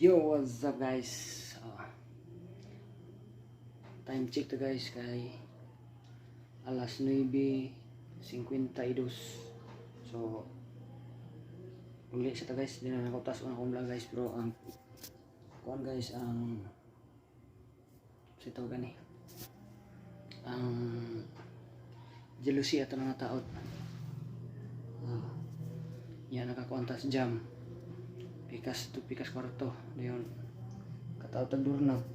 Yo, what's up, guys? Time check to, guys, kay alas 9:52. So, uli sa ta, guys, di na nakutas ang akong vlog, guys, pero ang kuan, guys, ang sa tawag gani ang jealousy ato nga taot. Yan nakakuantas jam pikas to pikas kwarto dayon kataot tag doorknob.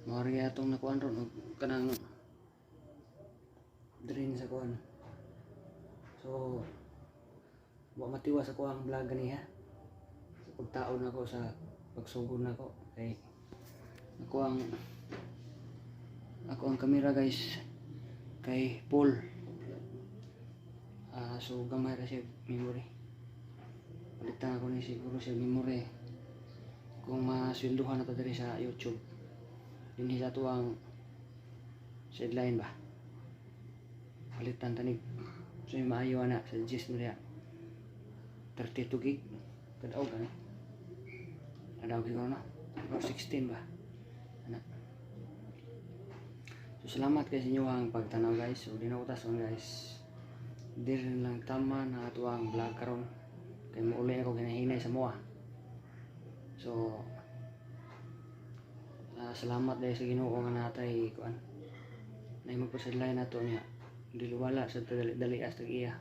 Mao rin atong nakuan ron og kanang drain sa kuan. So wa matiwas ako ang vlog ganiha sa pagtaon nako, sa pagsugod nako, kay ako ang kamera, guys, kay full. So gamay ra siya memory. Palitan ako ni siguro siya memory kung masweldohan na ta diri sa YouTube dinhi sa atuang sideline ba. Palitan tanig so yung maayo ana sa gist mo diha, 32 gig kadaog ani, kadaog siguro, no, or 16 ba ana. So salamat kay sa inyo ang pagtanaw, guys. So di na ko tason, guys, diri na lang tama na ato ang vlog karon kay muuli ako ginahinay sa moa. So salamat dahil sa Ginoo nga natay kuan nay magpasadlay nato niya, dili wala sa dali dali as tag iya,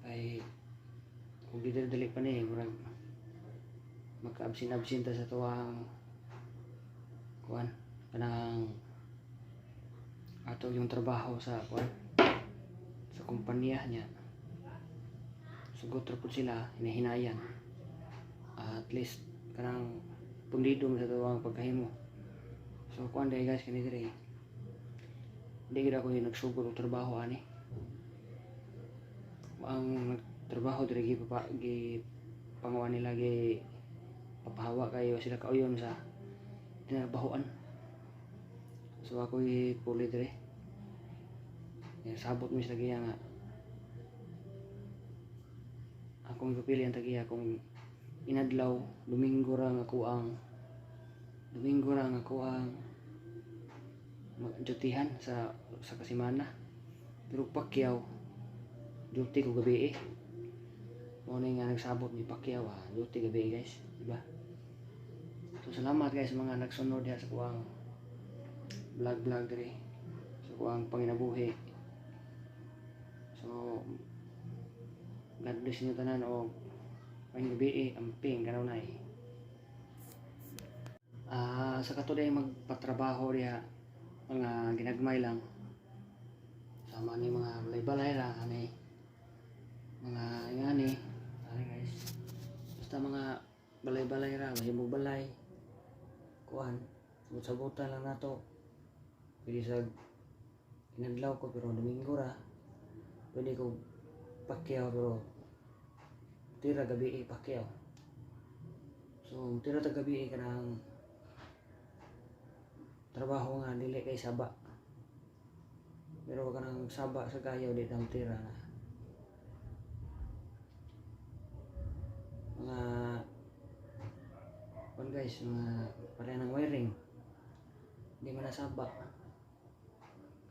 kay kung di dali dali pa ni murag magka-absin-absin ta sa tuwang kuan kanang ato yung trabaho sa kuan sa kumpanya niya. Sugot ra pud sila hinahinayan, at least kanang pundido mo sa tuwang pagkahimo. So kuan dahil, guys, kani diri di gid ako yung nagsugod og trabaho ani. Ang nagtrabaho diri gi pa gi panguan nila, gi papahawa kayo sila kauyon sa tinarbahoan. So ako puli diri. Yan, sabot mi sa giya nga akong ipapili ang tagiya kung inadlaw Domingo ra nga ako ang Domingo ra nga ako ang dutyhan sa kasimana, pero Pacquiao duty ko gabi eh. Mao ni nga nagsabot ni Pacquiao ah, duty gabi, guys, di ba? So salamat, guys, sa mga nagsunod diha sa kuang vlog vlog diri sa kuang panginabuhi. So God bless inyo tanan og maayong gabi eh, amping kanunay. Sa kato day magpatrabaho diha, mga ginagmay lang sama ni mga balay-balay ra ani, mga ingani ani, guys, basta mga balay-balay ra, mahimong balay kuan, sabot-sabutan lang nato. Pwede sa inadlaw ko pero Domingo ra. Pwede ko Pacquiao pero tira gabi eh, Pacquiao. So tira ta gabi eh, kanang trabaho nga dili kay saba, pero kanang saba sa kayo di tang tira na mga kuan, guys, mga pareha ng wiring, di man nasaba.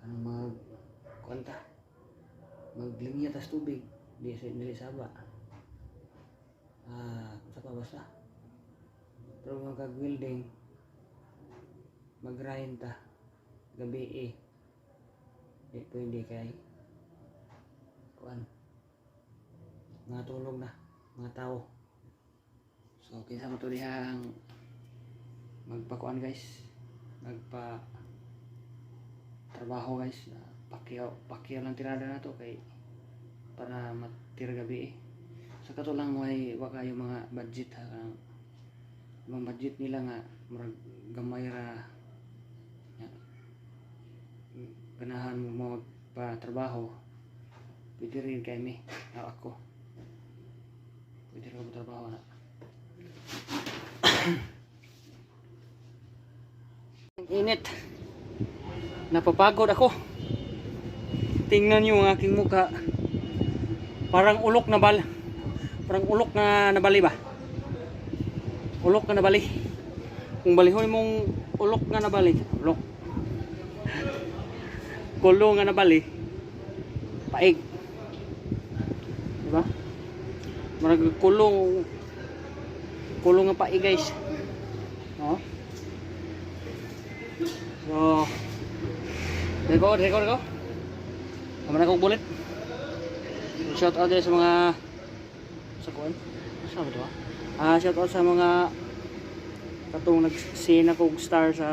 Kanang mag kuan ta, maglinya tas tubig, di sa dili saba. Sa pa basta pero mga welding mag-grind ta gabi eh, di pwede kay kuan, mga tulog na mga tao. So kinsa mo to dihang magpakuan, guys, magpa trabaho, guys, Pacquiao, Pacquiao lang tirada na to kay para matira gabi eh. Sa kato lang way wa kayo mga budget ha, kanang mga budget nila nga murag gamay ra ya. Ganahan mo magpa-trabaho, pwede rin kay mi. Ah, ako pwede rin ako trabaho na. Ang init, napapagod ako. Tingnan niyo ang aking mukha, parang ulok na bal. Parang ulok nga nabali ba? Ulok nga nabali. Kung balihon mong ulok nga nabali, ulok. Kulo nga nabali. Paig. Diba? Murag kulo kulo nga paig, guys. Oh. So, record, record ko. Amo na kong bulit. Shout out din sa mga sa kuan. Sa ba? Ah, shout out sa mga katong nag-send ako og star sa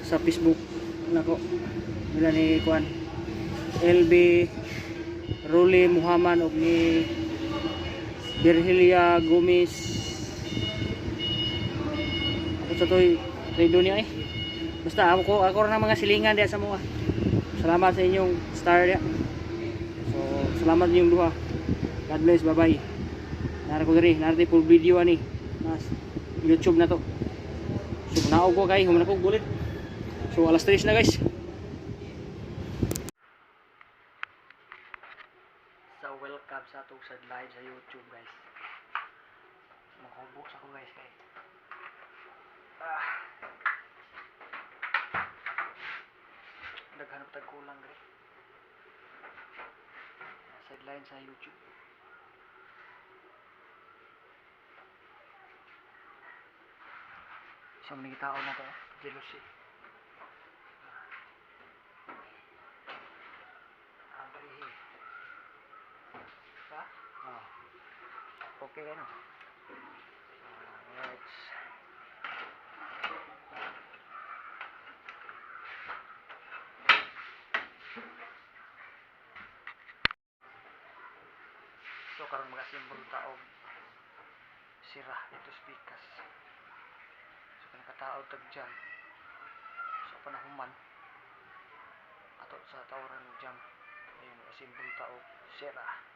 Facebook nako. Nila ni kuan LB Ruli Muhammad og ni Virgilia Gomez. Ako sa to'y trado niya eh. Basta ako na mga silingan diya sa mga. Salamat sa inyong star diya. So, salamat inyong duha. God bless, bye-bye. Nara ko diri, nara full video ani. Nas YouTube na to. So, naog ko kay human ako bulit. So, alas 3 na, guys. So, welcome sa atong sa live sa YouTube, guys. Maghubok sa ko, guys, kay. Ah. Daghan tag kulang diri. Sideline sa YouTube. Sa mga tao na to, jealousy. Abrihi. Ha? Oh. Okay ano? Alright. So karon mag-assemble ta og sira dito sa pikas. So kanang tag jam. So panahuman ato sa tawran jam. Ayun, assemble ta og sira.